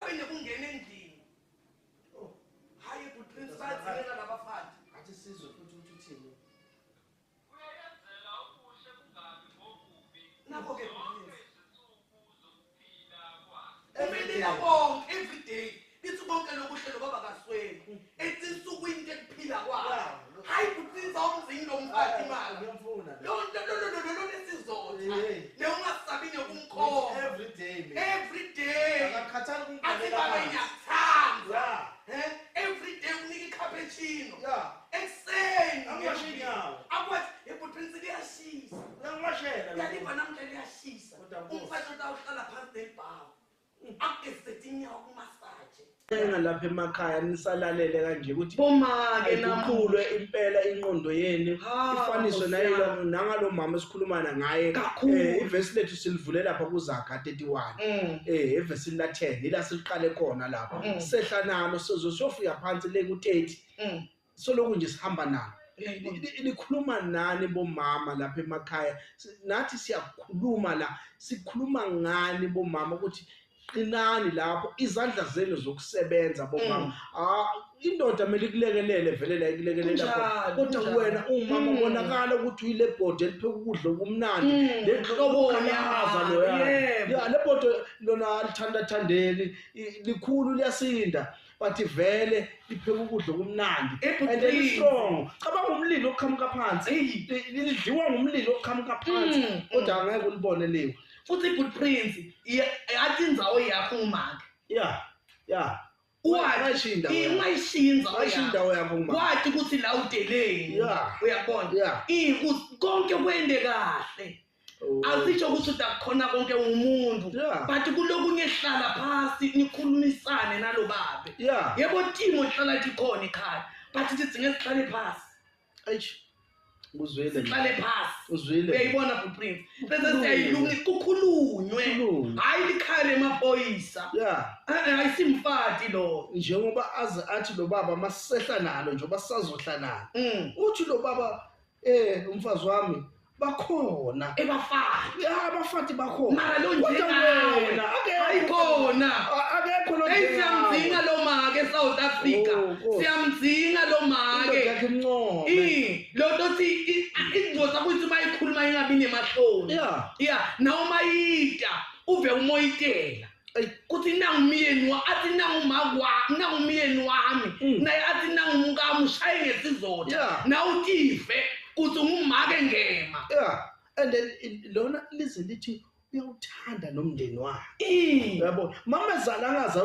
Abesabe nekungena endlini. Oh. Hayi bhuti Prince, bayadzingeka labafati. Athi sizwe futhi ukuthi uthini. Uyayenzela okuhle kungabi ngokubi. Nakho-ke Zonke Prince. izinsuku zokuphila kwakhe. Umelela konke every day. Lithi konke lokuhle lo baba kasweli. Ethi insukwini tekuphila kwakhe. Yeah. Hayi bhuti Prince, awumzingi lo mfati imali. Ngiyamfuna. Lo lo lo lo lo lo nesizotha. Hey. Le ungasabi nokumkhomba. Every day man. Every day. Akakhathali Athi ukumkhalela baba phansi. ngiyakuthanda. Yeah. Eh? Every day unika i-cappuccino. Yeah. Ekuseni. Angiwashe inyawo. Akwathi, yebo Prince liyashisa. Uyangiwashela lo. Uyaliva namhla liyashisa. Kodwa Nkosi. Umfati utawuhlala phansi nelibhawu. Akugezise inyawo kumasaje. Ncenga lapha emakhaya nisalalele kanje ukuthi Bomake ayiguqulwe impela ingqondo yenu Ha, ifaniswe Nkosi nayilo yami. nangalo mama esikhuluma ngaye. Kakhulu. Ivesi lethu silivule lapha kuZaga 31. Evesini la 10 ila siliqale khona lapho. Sehla nalo sizo siyofika phansi le ku 30. Soloku nje sihamba nalo. Likhuluma nani bomama lapha emakhaya? Nathi siyakhuluma la, sikhuluma ngani bomama ukuthi qinani lapho izandla zenu zokusebenza bomama. Ah, indoda kumele ikulekelele vele la ikulekelela khona. Kunjalo, Kodwa kunjalo. wena umama bonakala ukuthi uyile bhodi elipheka ukudla okumnandi. Le Hlobo khalaza loya. Yebo. Ya, le bhodo lona alithandathandeki, likhulu liyasinda, but vele lipheka ukudla okumnandi. Ebhuti And Prince. strong. Cabanga umlilo oqhamuka phansi. Lidliwa ngumlilo oqhamuka phansi, kodwa angeke ulibone liwa. Futhi ibhuti Prince athi indzawo yakho umake. Yeah. Yeah. Wathi Ungayishiya indawo yakho. ungayishiya indzawo Ungayishiya yakho. indawo yakho umama. Wathi ukuthi la udeleni. Yeah. Uyabona? Yeah. Konke kwende kahle. Oh. Asitsho ukuthi utakhona konke umuntu. Yeah. But kulokunye hlala phasi nikhulumisane nalo babe. Yeah. Yebo timo hlala tikhona ekhaya. But tidzinge sihlale phasi. Eish. Uzwile. Sihlale phasi. Uzwile. Uyayibona bhuti Prince. Bese siyayilungisa kukhulunywe. Kukhulunywe. Hayi likhaya lemaphoyisa. Yeah. Ayisimfati lo. Njengoba aze athi lo baba masehla nalo njengoba sisazohla nalo. Uthi lo baba umfazi wami bakhona. Ebafati. Ya, abafati bakhona. Mara lo Kodwa njengawe. wena akekho. Ayikhona. Akekho lo Hey njengawe. siyamdzinga lo make eSouth Africa. Oh, Nkosi. Siyamdzinga lo Indoda make. yakhe imncome. Lo nto thi indoda kuthi mayikhuluma ingabi nemahloni. Yeah. Yeah, noma yida uve umoyitela. Ey. Kuthi nangumyeni wa athi nangumama nangumyeni wami naye athi nangumkami ushaye ngesizotha. Yeah. Nawutive kuthi ngumake ngema. Yeah. And then lona lize lithi uyawuthanda nomndeni wakhe. Uyabona? Mama ezala angaza